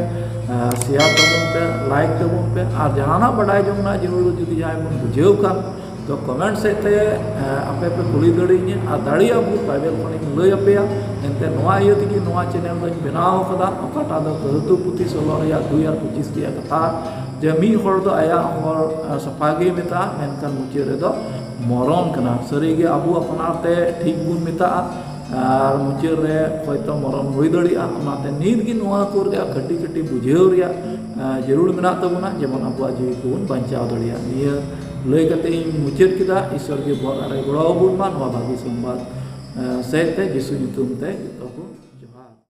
ᱮ, ᱥᱮᱭᱟᱨ ᱛᱟᱵᱚᱱ ᱯᱮ, ᱞᱟᱭᱤᱠ ᱛᱟᱵᱚᱱ ᱯᱮ, ᱟᱨ ᱡᱟᱦᱟᱱᱟᱜ ᱵᱟᱰᱟᱭ ᱡᱚᱝ ᱨᱮᱱᱟᱜ ᱡᱟᱹᱨᱩᱲ ᱡᱩᱫᱤ ᱡᱟᱦᱟᱸᱭ ᱵᱚᱱ ᱵᱩᱡᱷᱟᱹᱣ ᱠᱷᱟᱱ ᱛᱚ ᱠᱚᱢᱮᱱᱴ ᱥᱮᱫ ᱛᱮ, ᱮ, ᱟᱯᱮ ᱯᱮ ᱠᱩᱞᱤ ᱫᱟᱲᱮᱭᱟᱹᱧᱟᱹ, ᱟᱨ ᱫᱟᱲᱮᱭᱟᱜ ᱵᱷᱳᱨ ᱵᱟᱭᱵᱮᱞ ᱠᱷᱚᱱᱤᱧ ᱞᱟᱹᱭ ᱟᱯᱮᱭᱟ᱾ ᱮᱱᱛᱮ ᱱᱚᱣᱟ ᱤᱭᱟᱹ ᱛᱮᱜᱮ ᱱᱚᱣᱟ ᱪᱮᱱᱮᱞ ᱫᱚᱧ ᱵᱮᱱᱟᱣ ᱟᱠᱟᱫᱟ, ᱚᱠᱟᱴᱟᱜ ᱫᱚ ᱠᱟᱹᱦᱩᱛᱩ ᱯᱩᱛᱷᱤ ᱥᱳᱞᱳ ᱨᱮᱭᱟᱜ ᱫᱩᱭ ᱟᱨ ᱯᱚᱸᱪᱤᱥ ᱨᱮᱭᱟᱜ ᱠᱟᱛᱷᱟ, ᱡᱮ ᱢᱤᱫ ᱦᱚᱲ ᱫᱚ ᱟᱭᱟᱜ ᱦᱚᱨ, ᱮ, ᱥᱟᱯᱷᱟ ᱜᱮ ᱢᱮᱛᱟᱜᱼᱟ, ᱢᱮᱱᱠᱷᱟᱱ ᱢᱩᱪᱟᱹᱫ ᱨᱮᱫᱚ ᱢᱚᱨᱚᱱ ᱠᱟᱱᱟ᱾ ᱥᱟᱹᱨᱤᱜᱮ ᱟᱵᱚ ᱟᱯᱱᱟᱨ ᱛᱮ ᱴᱷᱤᱠ ᱵᱚᱱ ᱢᱮᱛᱟᱜᱼᱟ, ᱟᱨ ᱢᱩᱪᱟᱹᱫ ᱨᱮ ᱦᱚᱭᱛᱚ ᱢᱚᱨᱚᱱ ᱦᱩᱭ ᱫᱟᱲᱮᱭᱟᱜᱼᱟ᱾ ᱚᱱᱟᱛᱮ ᱱᱤᱛ ᱜᱮ ᱱᱚᱣᱟ ᱠᱚ ᱨᱮᱭᱟᱜ ᱠᱟᱹᱴᱤᱡ ᱠᱟᱹᱴᱤᱡ ᱵᱩᱡᱷᱟᱹᱣ ᱨᱮᱭᱟᱜ, ᱮ, ᱡᱟᱹᱨᱩᱲ ᱢᱮᱱᱟᱜ ᱛᱟᱵᱚᱱᱟ, ᱡᱮᱢᱚᱱ ᱟᱵᱚᱣᱟᱜ ᱡᱤᱣᱤ ᱠᱚᱵᱚᱱ ᱵᱟᱧᱪᱟᱣ ᱫᱟᱲᱮᱭᱟᱜ᱾ ᱱᱤᱭᱟᱹ ᱞᱟᱹᱭ ᱠᱟᱛᱮ ᱤᱧ ᱢᱩᱪᱟᱹᱫ ᱠᱮᱫᱟ᱾ ᱤᱥᱚᱨ ᱜᱮ ᱵᱚᱦᱚᱜ ᱨᱮ ᱜᱚᱲᱚ ᱟᱵᱚᱱ ᱢᱟ ᱱᱚᱣᱟ ᱵᱷᱟᱹᱜᱤ ᱥᱚᱢᱵᱟᱫ, ᱮ, ᱥᱮᱫ ᱛᱮ ᱡᱤᱥᱩ ᱧᱩᱛᱩᱢ ᱛᱮ ᱡᱚᱛᱚ ᱠᱚ